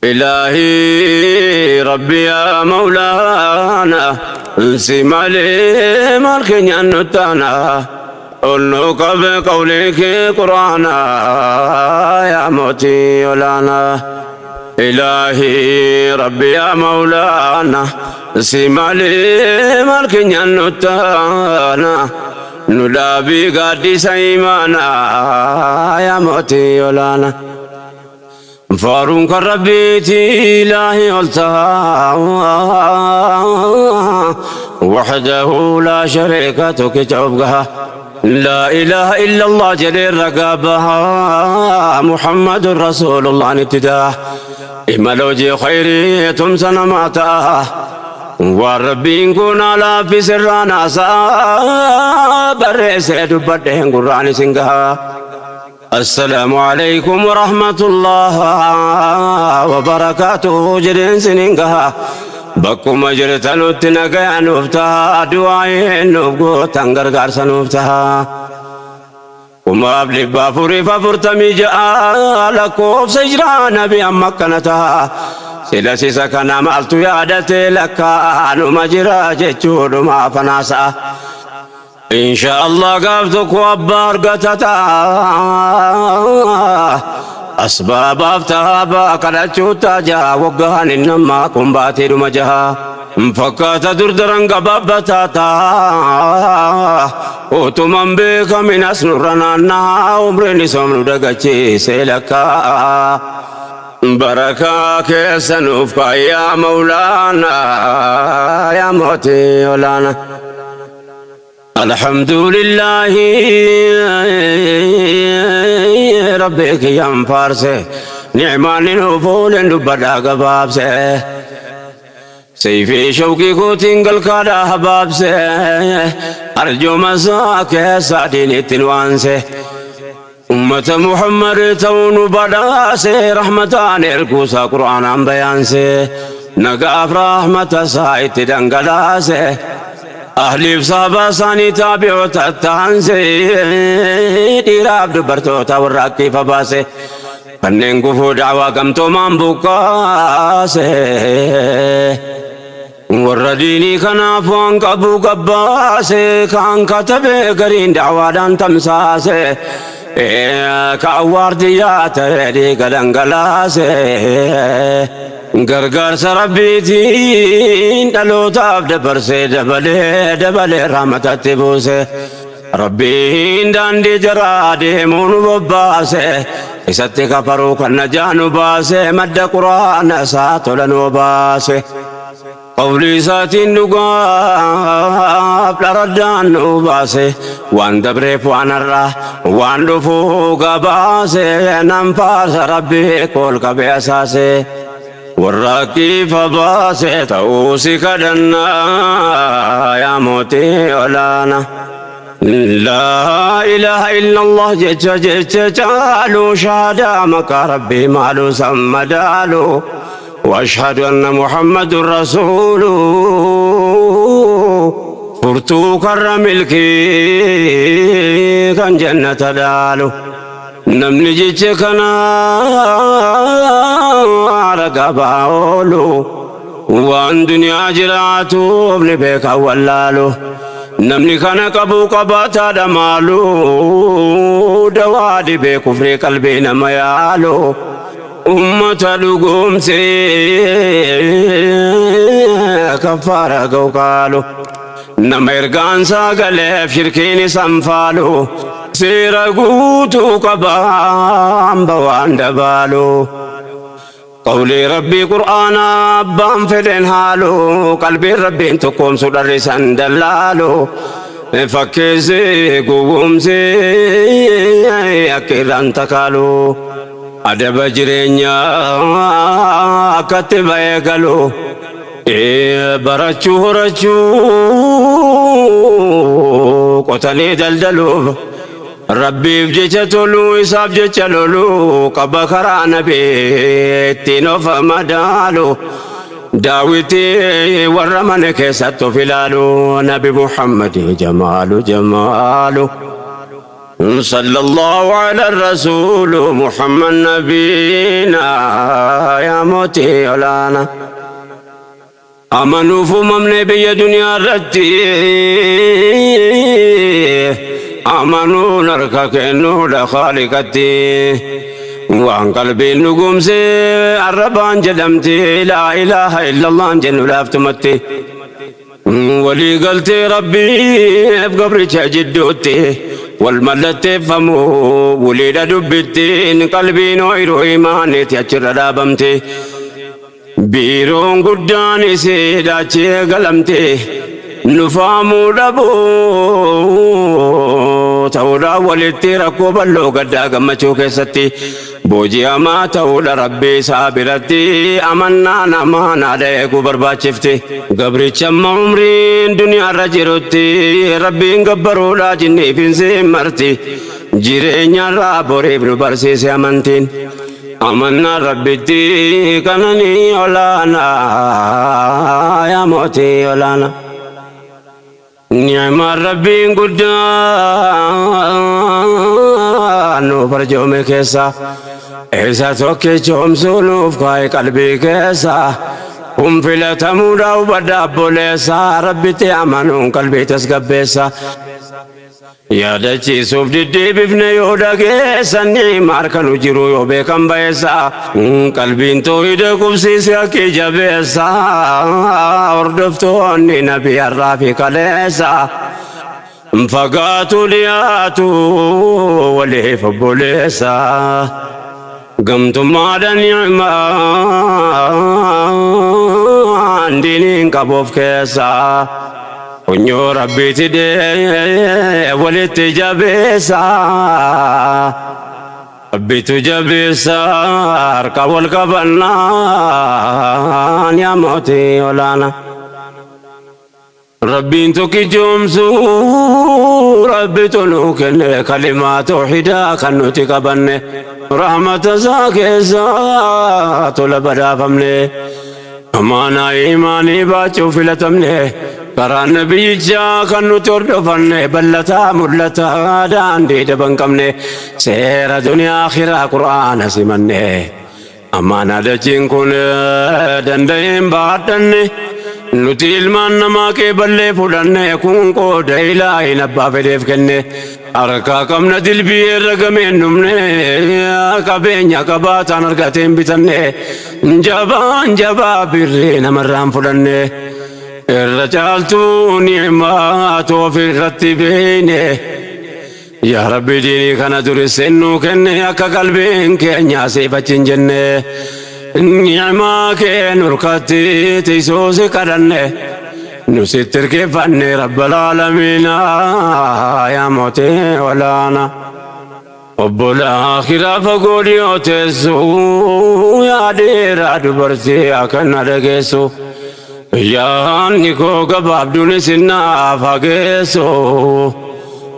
إلهي ربي يا مولانا si malee maal keenyaan nuttaana ol nu qabe qawlii kee quraana yaa mootii olaanaa. إلهي ربي يا مولانا si malee maal keenyaan nuttaana nu dhaabii gaaddisa imaanaa yaa mootii olaanaa. Faaruun kan Rabbiiti ilaahi ol ta'a وحده لا شريك tokkicha لا إله إلا الله جليل رقابها محمد رسول الله ابتداه إمالوجي خيري تمسنا ماتا والربين كنا لا في سرانا بريس دبتين قرآن سنگها. السلام عليكم ورحمة الله وبركاته جرين سننگها bakkuma jirtanutti nagaa nuuf taha, du'aayin nuuf gootan gargaarsa nuuf taha. 1446 lakkoofsa jiraa nabi amma akkana taha. Sila sisa kana maaltu yaadate lakkaanuma jira jechuudhuma afanaasa'a. Insha Allah gaaf tokko abbaa argata ta'a. Asbaabaaf taabaa kadhachuu taajaa waggaan innamaa kun baateedhuma jaha. Fakkaata durdaran gabaabbataa ta'a. Utuman beekamin as nurra naannaa umriin isoom nu dagachiise lakkaa. Barakaa keessa nuuf kaayyaa Mawlaanaa yaa mootii olaanaa. الحمد لله ربك ينفارسه نعمان نفول دبدا قبابسه سيفي شوقي كوتين قل حبابسه أرجو مساك سعدين التنوانسه أمة محمد تون بداسه رحمتان الكوسا قرآن بيانسه نقاف رحمة سايت دنقلاسه Ahliif saaba isaanii taabi'oota taansee dhiiraaf dubartoota warra akkiifa baase kanneen gufuu da'waa gamtoomaan buqqaase warra diinii kanaaf waan qabu gabbaase kaan katabee gariin da'waadhaan tamsaase ka awwaardiyyaa ta'e dhiiga dhangalaase gargaarsa Rabbiitiin dhalootaaf dabarsee dabalee dabalee rahmatatti buuse. Rabbiin daandii jaraa deemuu nu bobbaase isatti kafaruu kan najaa nu baase madda quraana isaa tola nu baase. Qawlii isaatiin dhugaaf dharaddaan nu baase waan dabreef waan har'a waan dhufuu gabaase nan faarsa Rabbii kool qabee asaase. Warra kiifa baase ta'uu si kadhannaa yaa mootii olaana. لا إله إلا الله jecha jecha caalu shahaadaa maqaa Rabbii maalu sammadaalu وأشهد أن محمد رسول furtuu karra milkii kan jannata dhaalu namni jecha kana ragaa oolu waan duniyaa jiraatuuf ni beeka wallaalu namni kana qabu qabaataadha maalu dawaa dhibee kufrii qalbii nama yaalu ummata dhugoomsee kaffaara ga'u nama ergaan sagaleef shirkiin isan faalu seera guutuu qabaan bawaan dabaalu. Qawlii Rabbii qur'aana abbaan fedhen haalu qalbiin Rabbiin tokkoomsu dharrisan dallaalu fakkeessee gowwoomsee akka irraan takaalu adaba jireenyaa akkatti ba'ee galu barachuu horachuu qotanii daldaluuf Rabbiif jecha toluu isaaf jecha loluu qaba karaa nabii ittiin of madaalu daawwitii warra mana keessatti of ilaalu nabi Muhammad jamaalu jamaalu. صلى الله على الرسول محمد نبينا يا موتي ولانا أمنوا فممن بي دنيا رتي أمنوا نركك نور خالقتي وعن قلبي نقوم سي الربان جدمتي لا إله إلا الله جن لافتمتي ولي قلت ربي بقبري جدوتي والملت فمو ولي دبتي قلبي نوير إيماني تأجر رابمتي بيرون قداني سيداتي قلمتي نفامو دبو تورا ولتي ركوب اللو قدا قمتو كيستي بوجي أما تولى ربي سابرتي أمنا نمانا ليكو برباچفتي قبري چم عمرين دنيا رجرتي ربي انقبروا لا جني فين مرتي جيرين رابوري ابن برسيس أمنتين أمنا ربتي كنني ولانا يا موتي ولانا نعم ربي قدان فرجومي كيسا إذا توكي جوم سولوف كاي قلبي كيسا هم في لتمودا وبدا بوليسا ربي تأمنون قلبي تسقبيسا يا دچي سوف ددي بفن يودا كيسا نعم أركنو جرو يوبي كم بيسا قلبي انتو يدكم سيسا كي جبيسا وردفتوني نبي الرافي كليسا فقاتو لياتو وليف بوليسا قمت ما نعمان دينين كبوف كيسا ونيو ربي تدي ولت جبيسا ربي تجبيسا اركب الكبنان يا موتي ولانا ربي انتو كجمسو ربي تنوكن كلمات توحيدا كنوتي كبن رحمة زاكي طلب فمني أمانا إيماني باتشو فلتمني كرا نبي جا كنو تردفن بلتا ملتا داندي دبن كمني سير دنيا آخرة قرآن سمني أمانا دجين كون دندين باتني nuti ilmaan namaa kee ballee fudhanne kun qooda ilaahi nabbaa fedheef kenne harkaa qabna dilbii irra gameen dhumne qabeenya qabaataan argateen bitanne jabaan jabaa birree namarraan fudhanne irra caaltuu ni'maa ofirratti beeyne yaa rabbi diinii kana duriseen nuu kenne akka qalbiin keenya siif achi hin jenne نعما كين ركتي تيسوس كرنه نستر كيفن رب العالمين يا موتي ولانا رب الآخرة فقولي تسو يا دير دبرتي أكن رجسو يا نيكو قباب دون سنا فاجسو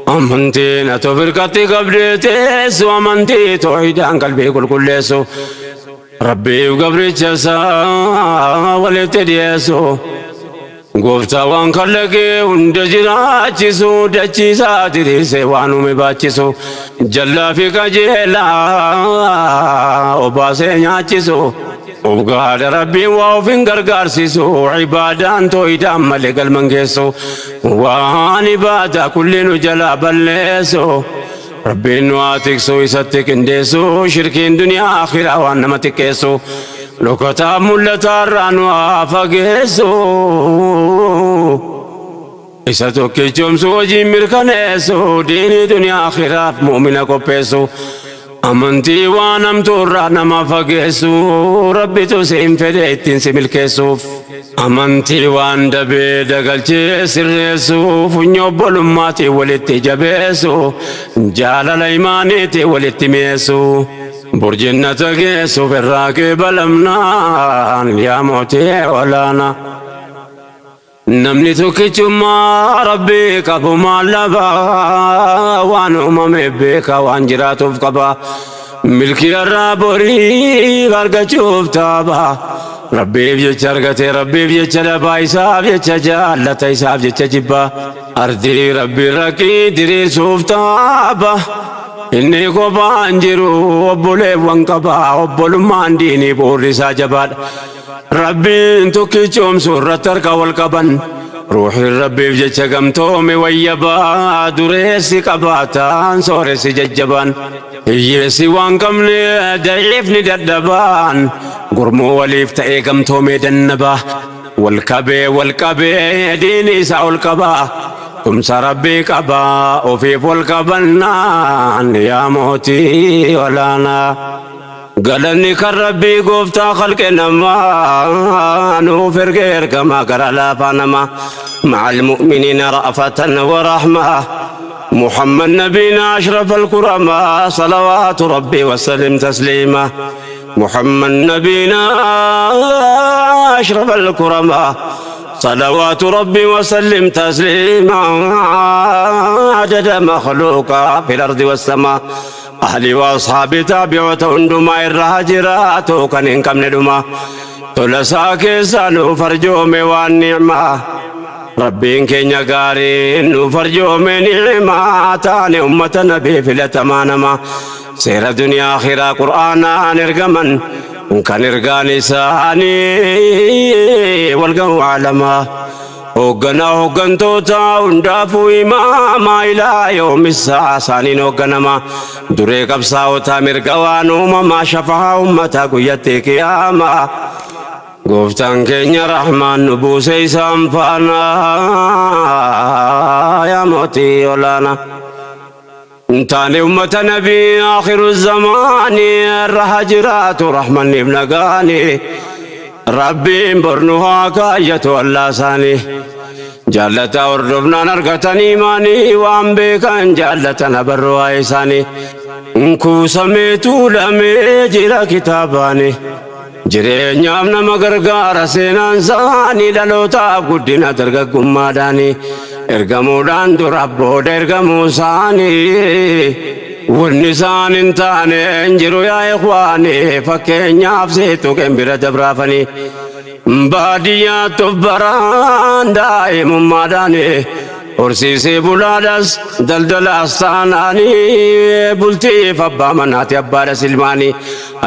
أمنتي نتفرقتي قبل تسو أمنتي توحيد عن قلبي كل كل ربي وقبري جسا ولتديسو gooftaa waan kallaqee hunda jiraachisu dachiisaa diriirse waan uume baachisu jallaa fi qajeelaa obaasee nyaachisu Obgaadha rabbiin waa ofin gargaarsisu ibaadaan tooyidaan malee galman geessu waan ibaadaa kulli nu jalaa balleessu rabbiin nu haa tiksu isatti qindeessu shirkiin duniyaa akhiraa waan nama xiqqeessu dhokataa mul'ataarraa nu haa fageessu isa tokkichoomsu hojii mirkaneessu diinii duniyaa akhiraaf mu'mina qopheessu amantii waan hamtuurraa nama fageessu rabbitu siin fedhe ittiin si milkeessuuf amantii waan dabee dagalchee sirreessu funyoo obbolummaatiin walitti jabeessu jaalala imaaniitiin walitti mi'eessu burjinnata geessuuf irraa qeebalamnaan yaa mootii olaanaa. Namni tokkichummaa rabbii qabu maal laba waan uumame beeka waan jiraatuuf qaba milkii irraa borii argachuuf taaba rabbiif jecha argate rabbiif jecha dhabaa isaaf jecha jaallata isaaf jecha jibba Ardii rabbi rakkii diriirsuuf taaba. Inni kophaan jiru obboleewwan qaba. Obbolummaan diinii bu'uurri isaa jabaadha. Rabbiin tokkichoomsu irratti harka wal qaban. Ruuxiin rabbiif jecha gamtoome wayyabaa. Dureessi qabaataan sooressi jajjabaan. Hiyyeessi waan qabne daciifni dadhabaan. Gurmuu waliif ta'ee gamtoomee dannabaa. Wal qabee wal qabee diini isaa ol qabaa. Tumsa rabbii qabaa ofiif wal qabannaan yaa mootii olaanaa. Galanni kan rabbii gooftaa khalqe namaa nuuf erge ergamaa gara laafaa namaa. مع المؤمنين رأفة ورحمة محمد نبينا أشرف الكرماء صلوات ربي وسلم تسليما. محمد نبينا أشرف الكرماء صلوات ربي وسلم تسليما. عدد مخلوقا في الأرض والسماء. أهلي وأصحابي تابعة هندما الرهاجرات كان إنكم ندما تلسا كيسانو فرجومي والنعمة. ربين كينيا غارين فرجومي نعمة تاني أمة نبي في الأتمانما سير دنيا آخرة قرآن نرجمن كان إرقاني ساني والقو عالما. Hoogganaa hooggantoota hundaafuu imaamaa ilaa yoomisaa saaniin hoogganama. Duree qabsaa'otaa mirga waan uumamaa shafaa uummataa guyyatti qiyaamaa. Gooftaan keenya rahmaan nu buuse isaan faana yaa mootii olaanaa. Taane ummata nabii akhiru zamaanii irra haa jiraatu rahmanniif nagaanii. Rabbiin bornu haa kaayyatu allaa isaanii. Jaallata hordofnaan argatanii maanii waan beekan jaallatan abarru waa'ee isaanii. Kuusamee tuulamee jira kitaabaanii. Jireenyaaf nama gargaara seenaan isaanii dhalootaaf guddina dargaggummaadhaanii. Ergamuudhaan dura booda ergamuu isaanii. Wanni isaan hin taane hin jiru yaa ikhwaanii fakkeenyaaf seetu bira dabraafanii. Baadiyyaatti of baraan daa'imummaadhaan horsiisee bulaadhas daldalaas taanaanii bultiif abbaa manaati abbaadhas ilmaanii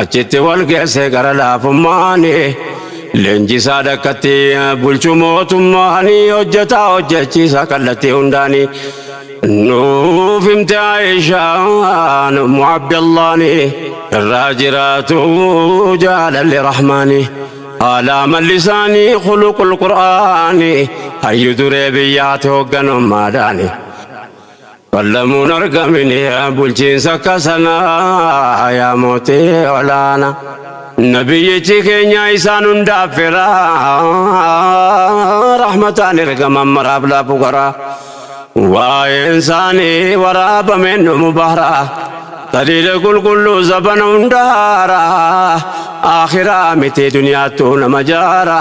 achitti wal geesse gara laafummaanii. Leenjisaa dhakkatti bulchuu mootummaanii hojjetaa hojjechiisa kallattii hundaanii. Nuuf himte Aishaan Ummu Abdallaani irraa jiraatu jaalalli rahmaani. Haala malli isaanii khuluqul qur'aani hayyu duree biyyaati hoogganummaadhaani. Qallamuun argamini bulchiinsa akka sanaa yaa mootii olaanaa. Nabiyyichi keenya isaan hundaaf fira rahmataan ergaman maraaf laafu garaa. Waa'een isaanii waraabameen dhumu bahraa. Taliila qulqulluu zabana hundaara. Akhiraa miti duniyaattuu nama jaara.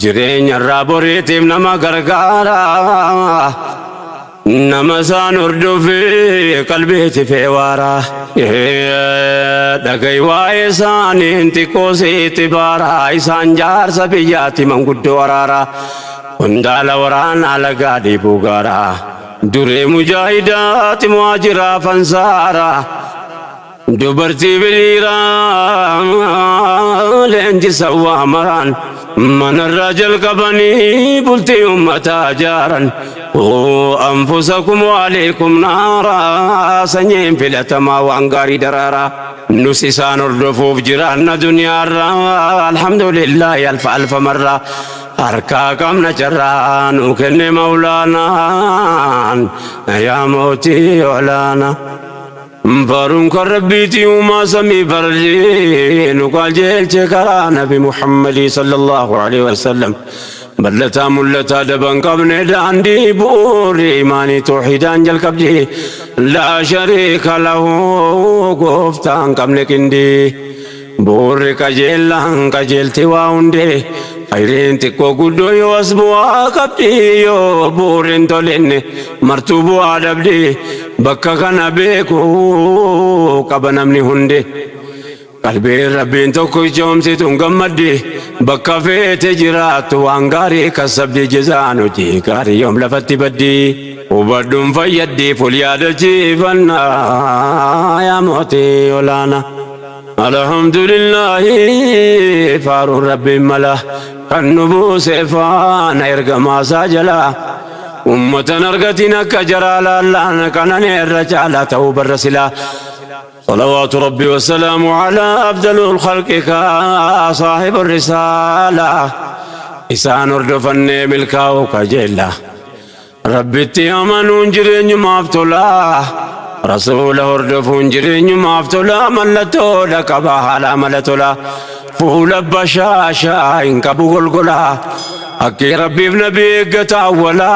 Jireenya irraa boriitiif nama gargaara. Nama isaan hordofee qalbiitti feewaara. Dhagai waa'ee isaaniin xiqqoo sitti baara. Isaan jaarsa biyyaatti manguddoo araara. Qondaala waraanaa lagaa dhiibuu gaara. Duree mujaahidaati muhaajiraa fansaara. Dubartii biriiraa leenjisa waa maraan. Manarraa jalqabanii bultii uummataa jaaran. Anfusakum waalikum naara sanyiin filatamaa waan gaarii daraaraa. Nus isaan hordofuuf jiraanna duniyaarraa alhamdulillahi alfa alfa marraa. Harkaa qabna carraa nu kenne mawlaanaan yaa mootii olaanaa. Baruun kan rabbiitii uumaa samii bardii nu qajeelche karaa nabi Muhammadii sallallahu alaihi wasallam. Bal'ataa mul'ataa daban qabne daandii bu'uurri imaanii toohidaan jalqabdi. Laa shariika lahu gooftaan qabne qindii. Bu'uurri qajeellaan qajeelti waa hundee. Khayriin xiqqoo guddoo yoo as bu'aa qabdi yoo bu'uurri hin tolinne martuu bu'aa dhabdi. Bakka kana beekuu qaba namni hundi. Qalbiin Rabbiin tokkichoomsituun gammaddi. Bakka feete jiraattu waan gaarii kassabdi, jezaan hojii gaarii yoom lafatti baddi. Hubadhuun fayyaddiif ol yaadachiifannaa yaa mootii olaana. Alhamdulillahi, faaruun Rabbiin mala, kan nu buuse faana ergamaasaa jalaa. Ummatan argatiin akka jaraa laallaan kanane irra caalaa ta'uu barra silaa. صلوات ربي والسلام على أفضل الخلق صاحب الرسالة. Isaan hordofannee milkaa'uu kajeella. Rabbitti amanuun jireenyumaaf tola. Rasuula hordofuun jireenyumaaf tola. Mallattoodha qaba haala amala tola. Fuula bashaashaa hin qabu golgola. Akki Rabbiif nabi eeggata awwala.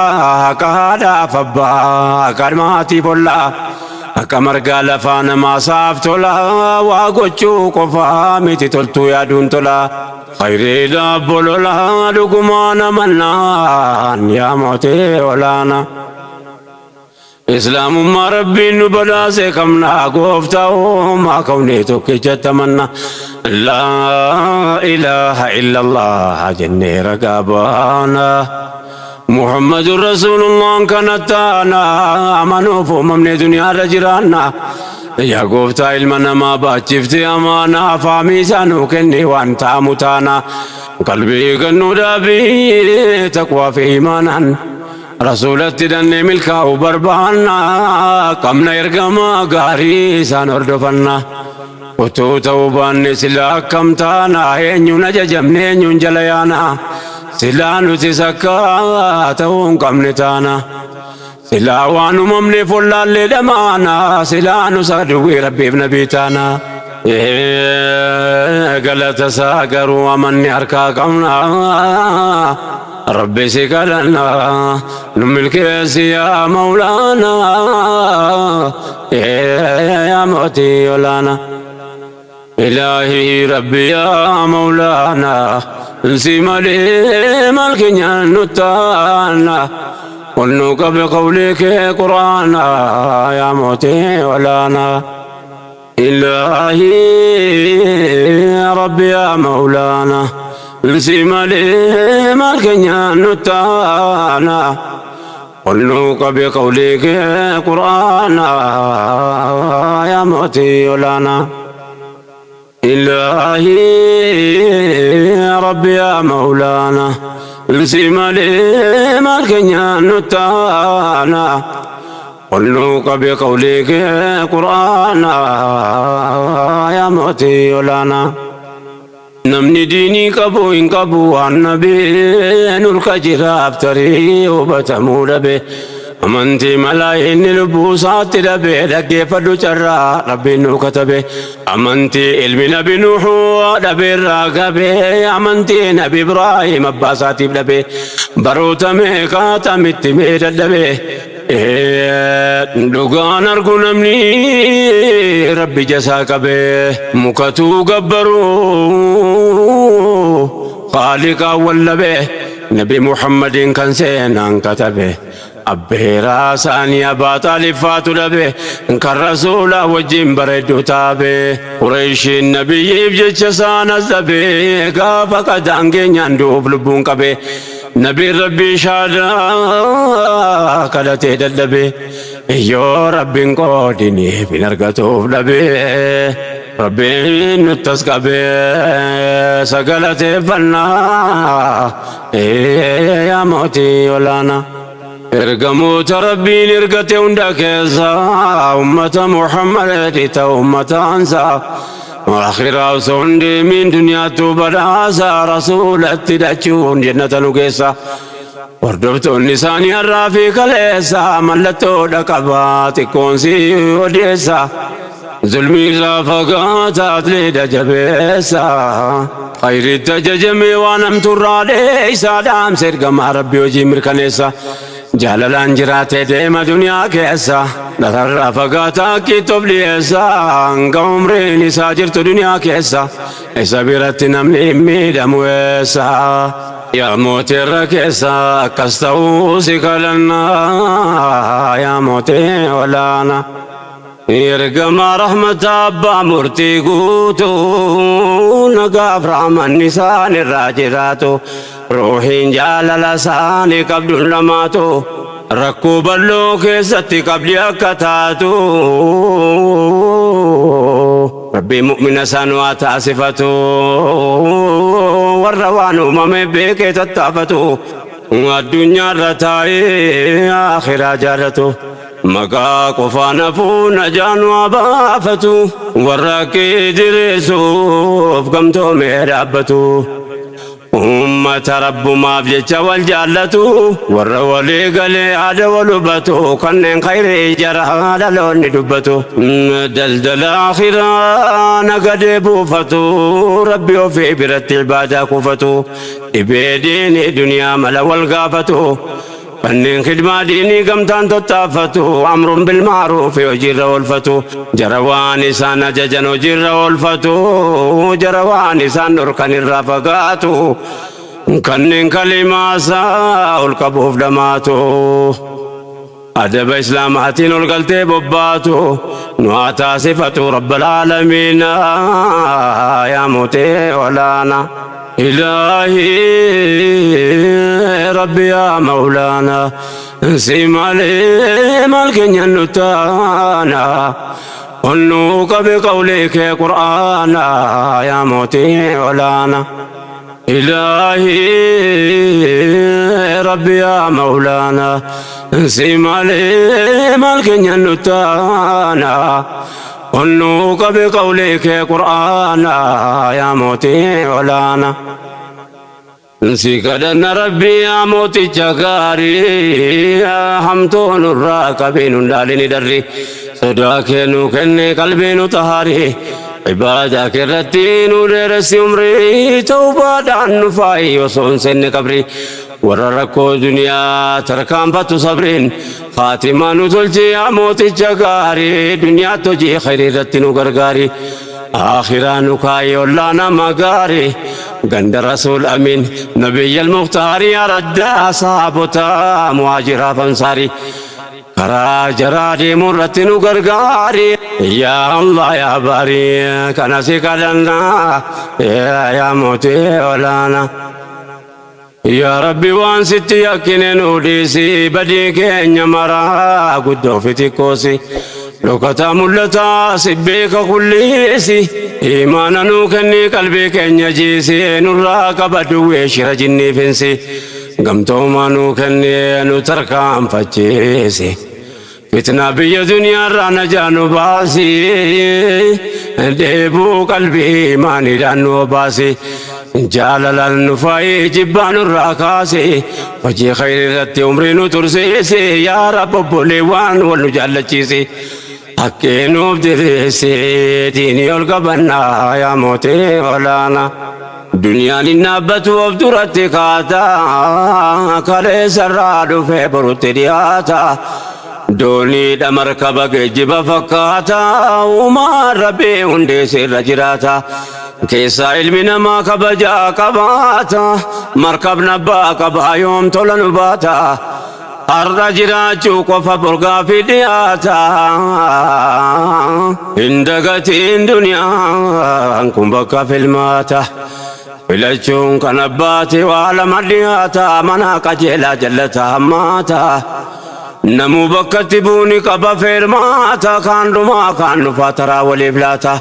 Haqa haadhaaf abbaa, haqa maatii bollaa. Akka margaa lafaa namaa saaf tola. Waa gochuu qofaa miti, toltuu yaaduun tola. Khayriidha bolola dhugumaan amannaan yaa mootii olaana. Islaamummaa Rabbiin nu badhaase qabna, gooftaa uumaa kawnee tokkichatti amanna. Laa ilaaha illallah jennee ragaa baana. Muhammadun Rasuulullaan kana taana, amanuuf uumamne duniyaarra jiraanna. Yaa gooftaa, ilma namaa baachifte amaanaa, faamii isaa nuu kenni, waan ta'amu taana. Qalbii kennuu dhaabii taqwaa fi imaanaan. Rasuulatti dannee milkaa'uu barbaanna, qabna ergamaa gaarii, isaan hordofanna. Utuu ta'uu baanne silaa akkam taana? Eenyuun ajajamne, eenyuun jala yaana? Silaa nutis akka ta'uu hin qabne taana. Silaa waan uumamneef wallaallee dhamaana, silaa nus aduwwii Rabbiif nabii taana. Galata isaa garuu amanni harkaa qabna. Rabbi si kadhanna, nu milkeessi yaa Maulaana, yaa mootii olaana. Ilaahi Rabbi yaa Maulaana, si malee maal keenyaan nu taana? Ol nu qabe qawlii kee Quraana yaa mootii olaana. Ilaahi Rabbi yaa Maulaana, si malee maal keenyaan nu taana? Ol nu qabe qawlii kee Quraana yaa mootii olaana. Ilaahi Rabbi yaa Maulaana, si malee maal keenyaan nu taana? Ol nu qabe qawlii kee Quraana yaa mootii olaana. Namni diinii qabu hin qabu waan nabeen ulka jiraaf tarii hubatamuu dhabe. Amantii malaa inni lubbuu isaatti dhabe, dhaggeeffadhu carraa Rabbiin nu katabe. Amantii ilmi nabi Nuhuu dhabeerraa gabe, amantii nabi Ibraahim abbaa isaatiif dhabe. Baroota meeqaatamitti mee dadhabe. Dhugaan argu namni Rabbi jasaa qabe, mukatuu gabbaruu Khaaliqaa wallabe, nabi Muhammadin kan seenaan katabe. Abbeeraa isaanii Abaa Xaaliffaatu dhabe, kan rasuula wajjin bareeddu taabe. Qureeshiin nabiyyiif jecha isaan as dhabe, gaafa qadaan keenyaan du'uuf lubbuun qabe. Nabiin Rabbii shaadaa kadhatee dadhabe, yoo Rabbiin qoodiniif hin argatuuf dhabe. Rabbiin nuttas qabe, sagalateeffannaa yaa mootii olaanaa. Ergamoota Rabbiin ergate hunda keessa ummata Muhammad ta'u ummataansa. Akhiraa osoo hin deemin duniyaattuu badhaasa, rasuulatti hidhachuun jannata nu geessa. Hordoftoonni isaanii har'aa fi kaleessa mallattoodha qaba, xiqqoon si odeessa. Zulmii irraa fagaataa, atleedha jabeessa. Khayritti ajajamee waan hamtuurraa dheeysa, dhaamsa ergamaa Rabbii hojii mirkaneessa. Jaalalaan jiraatee deema duniyaa keessa. Dhararraa fagaataa, akkiittoof dhiyeessa. Hanga umriin isaa jirtu duniyaa keessa. Isa biratti namni hin miidhamu eessa? Yaa mootii irra keessa, akkas ta'uu si kadhannaa yaa mootii olaanaa. Ergamaa rahmataa abbaa murtii guutuu, nagaaf rahmanni isaan irraa jiraatu, ruuhiin jaalala isaanii qabdu lamaatu rakkoo bal'oo keessatti qabdi akka taatu. Rabbiin mu'mina isaan waa taasifatu, warra waan uumame beekee tattaafatu, addunyaarra taa'ee akhiraa jaallatu, maqaa qofaan hafuu najaan waa baafatu, warra haqqii diriirsuuf gamtoomee dhaabbatu, ummata rabbumaaf jecha wal jaallatu, warra walii galee yaada wal hubatu, kanneen khayrii jara dhaloonni dubbatu, daldala akhiraa nagadee buufatu, rabbi ofii biratti ibaadaa kuufatu, dhibee diinii duniyaa mala wal gaafatu, kanneen khidmaa diinii gamtaan tottaafatu, amruun bilmaaruufi hojiirra oolfatu, jara waan isaan ajajan hojiirra oolfatu, jara waan isaan dhorkan irraa fagaatu, kanneen kalimaasaa ol qabuuf dhamaatu, adaba islaamaatiin ol galtee bobbaatu nu haa taasifatu rabbal aalamiina, yaa mootee olaana. إلهي ربي يا مولانا، سيمالي مالك نتانا قلنوك بقولك قرآنا، يا موتي ولانا. إلهي ربي يا مولانا، سيمالي مالك نتانا قلنوك بقولك قرآنا، يا موتي ولانا. Si kadhanna rabbii, yaa mooticha gaarii, hamtuu nurraa qabii nun dhaalini darri, sodaa kee nu kenne qalbii nu tahaari, ibaadaa keerratti nu dheeressi umrii, tawbaadhaan nu faayi osoo hin seenne qabri, warra rakkoo duniyaa tarkaanfatu sabriin faatimaa nu tolchi, yaa mooticha gaarii, duniyaatti hojii khayrii irratti nu gargaari, akhiraa nu kaayi ollaa nama gaarii, ganda rasuul amin nabiyya almukhtaari, araddaa saabota muhaajiraa fansaarii, karaa jaraa deemuu irratti nu gargaari. Yaa Allah, yaa baarii, kana si kadhannaa, yaa mootii olaana. Yaa Rabbi, waan sitti yakkine nu dhiisi, badii keenya maraa guddoo fi xiqqoosi, dhokataa mul'ataa si beeka kulliisi, imaana nuu kenni, qalbii keenya jiisi, nurraa qaba duwwee shira jinniifinsi, gamtoomaa nuu kenni, nu tarkaanfachiisi, fitnaa biyya duniyaarraa najaa nu baasi, dheebuu qalbii imaaniidhaan nu obaasi, jaalalaan nu faayi, jibbaa nurraa kaasi, hojii khayrii irratti umrii nu tursiisi. Yaa Rabbi, obboleewwan wal nu jaallachiisi, haqqii nuuf diriirsi, diinii ol qabannaa, yaa mootii olaanaa. Duniyaan hin dhaabbatu, of duratti kaata, kaleessarraa dhufee borutti dhiyaata. Dooniidha markaba geejjiba fakkaata, uumaan rabbii hundeesse irra jiraata. Keessaa ilmi namaa kabajaa qabaata, markabni abbaa qabaa yoom tola nu baata. Har'a jiraachuu qofa borgaa fi dhiyaata. Hin dagatiin, duniyaan kun bakka filmaata. Filachuun kan abbaati, waa lama dhiyaata, mana qajeelaa jallata hammaata. Namuu bakkatti buuni qaba feermaata, kaan dhumaa kaan dhufaa taraa waliif laata.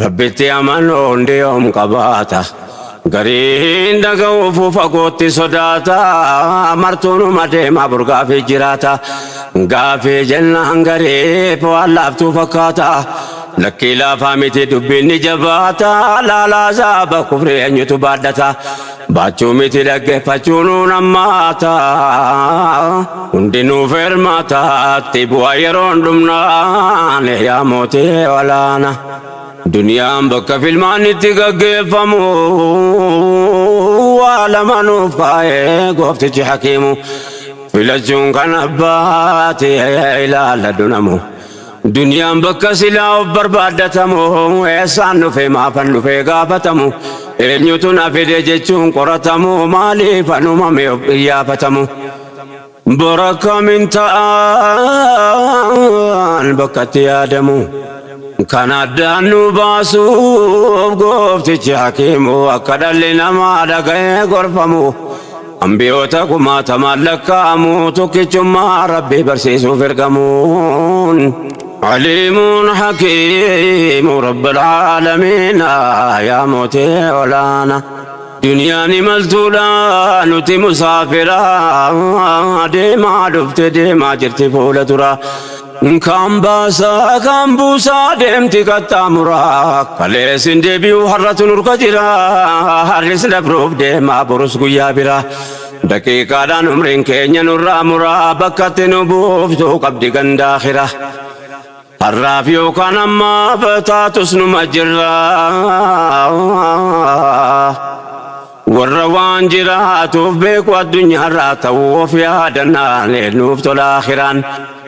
Rabbitti amanuu hundi yoom qabaata. Gariin dhaga'uuf fagootti sodaata, martuunuma deemaa burgaafii jiraata. Gaafii jennaan gariif waan laaftuu fakkaata. Lakkii, laafaa miti, dubbiin ni jabaata, laalaa zaaba kufrii eenyutu baadhata. Baachuu miti, dhaggeeffachuu nuun ammaata. Hundinuu feermaataatti bu'aa yeroon dhumnaan, yaa mootii olaana. Duniyaan bakka filmaan itti gaggeeffamu, waa lama nuuf kaa'ee gooftichi hakiimu. Filachuun kan abbaati, ilaalladhu namu. Duniyaan bakka silaa of barbaaddatamu, eessaan dhufe, maafan dhufe gaafatamu, eenyutu na fide jechuun qoratamu, maaliif an uumame of iyyaafatamu. Bor akkamiin ta'an bakkatti yaadamu. Kan addaan nu baasuuf gooftichi hakiimu akka dhalli namaa dhaga'ee gorfamu. Ambiyoota kumaatamaan lakkaa'amu tokkichummaa Rabbii barsiisuuf ergamuun. Aliimuun hakiimu Rabbil aalamiina yaa mootii olaana. Duniyaan imaltuudha, nuti musaafira, deemaa dhufte deemaa jirti fuula dura. Kan baasaa kan buusaa deemti qaxxaamuraa. Kaleessin deebi'u har'atu nurka jira. Har'is dabruuf deemaa, borus guyyaa bira. Daqiiqaadhaan umriin keenya nurraa muraa, bakkatti nu buuftuu qabdi gandaakhira. Har'aaf yookaan ammaaf taatus numa jirra. Warra waan jiraatuuf beeku addunyaarraa ta'uu of yaadannaan nuuf tola akhiraan.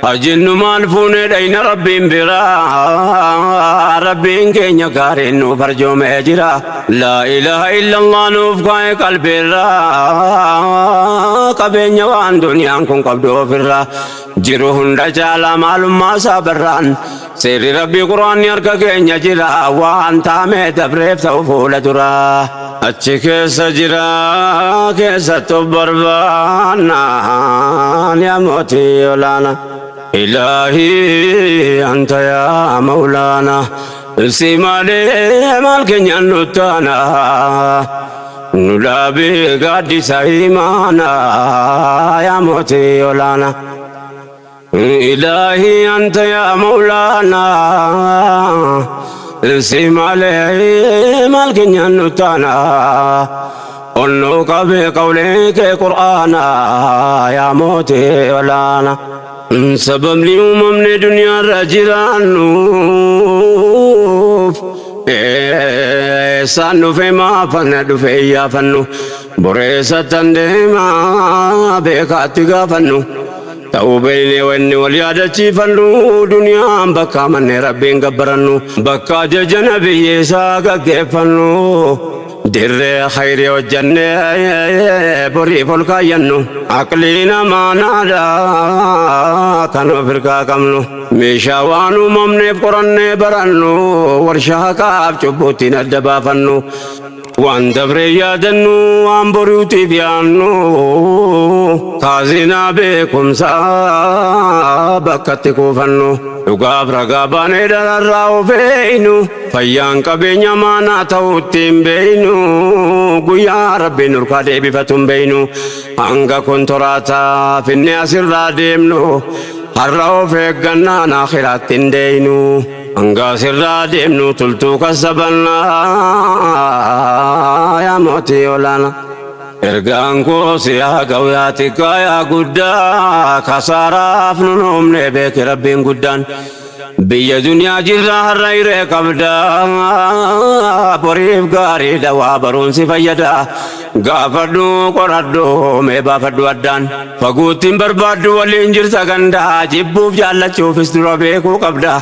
Hajinnu maal fuunee dhayna Rabbiin biraa? Rabbiin keenya gaariin nuuf arjoomee jira. Laa ilaaha illallah nuuf kaa'e qalbiirraa. Qabeenya waan duniyaan kun qabdu ofirraa. Jiru hunda caalaa maalummaa isaa barraan. Seerri Rabbii Quraanni harka keenya jira. Waan taamee dabreef ta'u fuula dura. Achi keessa jira keessattu barbaannaan yaa mootii olaana. Ilaahii anta yaa mawlaana. Si malee maal keenyaan nuttaana. Nu dhaabee gaaddisa imaana yaa mootii olaana. Ilaahii anta yaa mawlaana. Si malee maal keenyaan nuttaana. Onnuu qabee qawlee kee Qur'aana yaa mootii olaana. Sababni uumamne duniyaarra jiraannuuf eessaan dhufe maafanna dhufe iyyaafannu, boreessattan deemaa beekaatti gaafannu ta'uu beeynee wanni wal yaadachiifannu, duniyaan bakka amannee Rabbiin gabbarannu, bakka ajaja nabiyyi isaa gaggeeffannu, dirree khayrii hojjannee boriif ol kaayyannu, aqlii namaa naadhaa kan of hirkaa qabnu, meeshaa waan uumamneef qorannee barannu, warshaa haqaaf cubbuuttiin adda baafannu, waan dabree yaadannu, waan boriutiif yaannu, kaazinaa beekumsaa bakkatti kuufannu, dhugaaf ragaa baanee dararraa of eeynu, fayyaan qabeenya maanaa ta'utti hin beeynu, guyyaa Rabbiin nurkaa deebifatu hin beeynu. Hanga kontoraataa finne asirraa deemnu, har'a of eeggannaan akhiraatti hin deeynu. Hanga asirraa deemnu tultuu kasabannaa yaa mootii olaana. Ergaan koo si haa ga'u yaa xiqqaa yaa guddaa, kasaaraaf nun uumne beeki Rabbiin guddaan. Biyya duniyaa jirra har'a hiree qabda, boriif gaariidha waa baruun si fayyada. Gaafadhu, qoradhu, mee baafadhu addaan. Faguutti hin barbaaddu, waliin jirta gandaa, jibbuuf jaallachuufis dura beekuu qabda.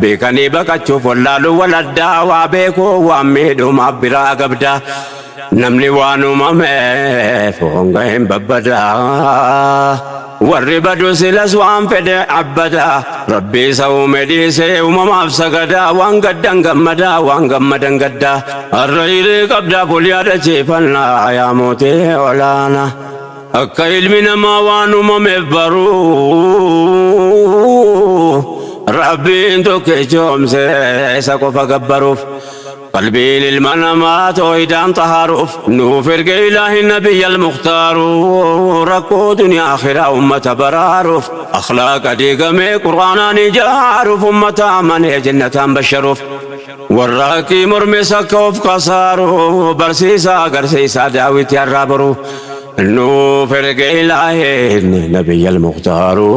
Beekanii baqachuuf wallaaluu waladdaa, waa beekuu waan miidhumaaf biraa qabda. Namni waan uumameef honga hin babbadaa. Warri badu silas waan fedhe abbada. Rabbi isa uume dhiisee uumamaaf sagadaa. Waan gaddan gammadaa, waan gammadan gaddaa. Har'a hiree qabdaa ful yaadachiifannaa yaa mootii olaana. Akka ilmi namaa waan uumameef baruu, Rabbiin tokkichoomse isa qofa gabbaruuf. Qalbiin ilma namaa toohidaan xahaaruuf nuuf erge ilaahi nabiyya almukhtaaru, rakkoo duniyaa akhiraa ummata baraaruuf, akhlaaqa diigamee Qur'aanaan ijaaruuf, ummata amanee jannataan basharuuf, warra haqqii mormes akka of kasaaru barsiisaa agarsiisaa daawwitti har'aa boru nuuf erge ilaahi nabiyya almukhtaaru.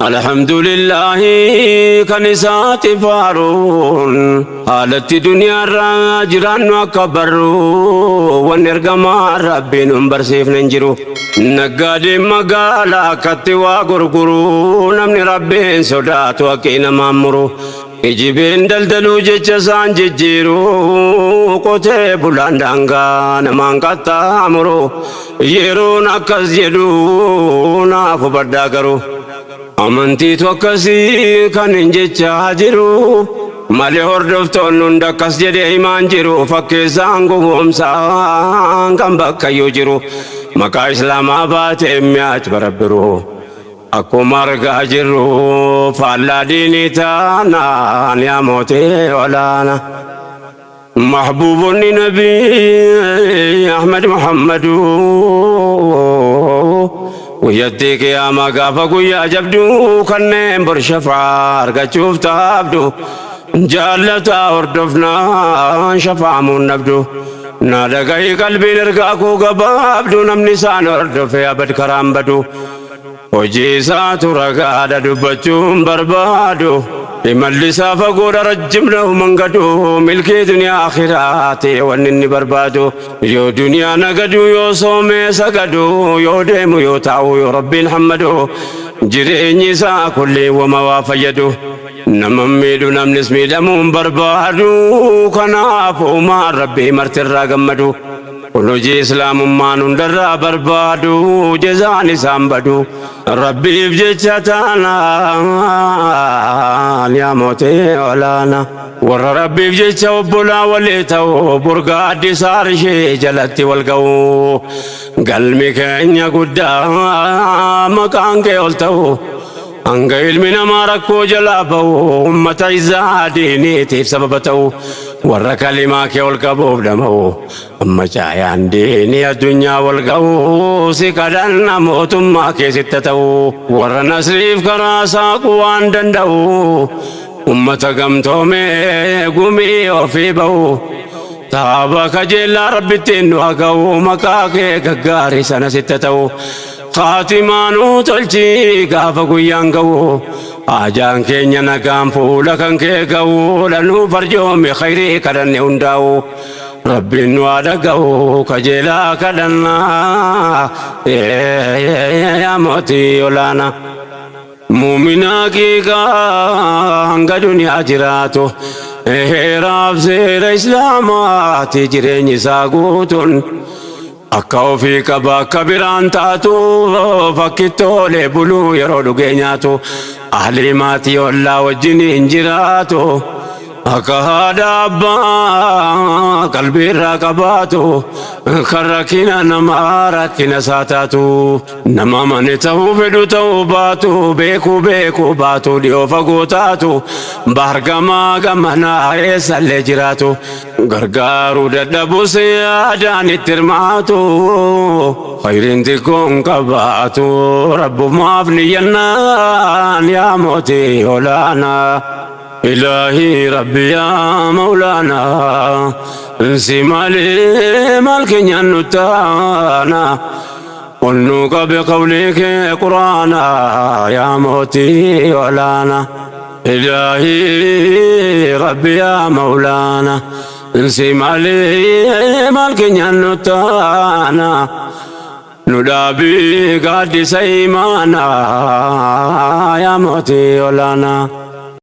Alhamdulillahi kan isaati faaruun haalatti duniyaarraa jiraannu akka barru, wanni ergamaa Rabbiin nun barsiifne hin jiru. Naggaadeen magaalaa akkatti waa gurguru, namni Rabbiin sodaatu haqqii namaan muru. Kijibeen daldaluu jecha isaan jijjiiruu, qotee bulaan daangaa namaan qaxxaamuru. Yeroon akkas jedhu naaf hubadhaa garuu, amantiitu akkasii kan hin jechaa jiru malee, hordoftoonni hunda akkas jedhee himaan jiru. Fakkeessaan gowwoomsaan kan bakkayyuu jiru maqaa Islaamaa baatee mi'aach barabbiru. Akkuma argaa jirru faallaa diinii taanaan, yaa mootii olaana. Mahbuubonni Nabii Ahmad Muhammadu guyyattii qiyaamaa gaafa guyyaa jabduu, kanneen bor shafaa argachuuf taabdu, jaallataa hordofnaan shafaamuun dhabdu. Na dhagahi qalbiin ergaa koo gabaabdu, namni isaan hordofe abad karaan badu. Hojii isaatu ragaadha, dubbachuun barbaadu. Imalli isaa fagoodha, rajjimna mangadu. Milkii duniyaa akhiraati wanni inni barbaadu. Yoo duniyaa nagadu, yoo soomee sagadu, yoo deemu, yoo taa'u, yoo Rabbiin hammadu, jireenyi isaa kulli wama waa fayyadu. Nama miidhu, namnis miidhamuun barbaadu. Kanaaf uumaan Rabbii martirraa gammadu. Kun hojii Islaamummaan hundarraa barbaadu, jezaan isaan badu. Rabbiif jecha taanaan, yaa mootii olaana. Warra Rabbiif jecha obbolaa walii ta'u, burgaa addisaa ishee jalatti wal ga'u. Galmi keenya guddaa maqaan kee ol ta'u. Hanga ilmi namaa rakkoo jalaa ba'u, ummata isaa diiniitiif sababa ta'u, warra kalimaa kee ol qabuuf dhama'u, amma caayaan diinii addunyaa wal ga'u, si kadhanna mootummaa keessitta ta'u, warra nasriif karaa saaquu waan danda'u, ummata gamtoomee gumii ofii ba'u. Taaba kajeellaa Rabbittiin nu haa ga'u, maqaa kee gaggaarii sana sitta ta'u. Khaatimaanuu tolchii gaafa guyyaan ga'u. Haajaan keenya nagaan fuula kan kee ga'u, dhanuu farjoome khayrii kadhanne hundaa'u. Rabbiin nu haa dhaga'u, kajeelaa kadhannaa, yaa mootii olaanaa. Muuminaa qiiqaa hanga duniyaa jiraatu, heeraaf seera Islaamaati jireenyi isaa guutuun. Akka ofii qaba akka biraan taatu, fakkittoolee buluu yeroo dhugee nyaatu, ahlii maatii ollaa wajjin hin jiraatu. Akka haadha abbaa qalbii irraa qabaatu, kan rakkina namaa rakkina isaa taatu. Nama mani ta'uu fedhu ta'uu baatu, beekuu beekuu baatu, dhiyoo fagoo taatu, baargamaa gamanaa eessallee jiraatu. Gargaaruu dadhabus yaadaan itti hirmaatu. Khayriin xiqqoon qabaatu Rabbumaaf niyyannaan, yaa mootii olaanaa. Ilaahi Rabbi, yaa Maulaanaa, si malee maal keenyaan nu taana? Ol nu qabe qawlii kee Quraanaa, yaa mootii olaanaa. Ilaahi Rabbi, yaa Maulaanaa, si malee maal keenyaan nu taana? Nu dhaabii gaaddisa imaanaa, yaa mootii olaanaa.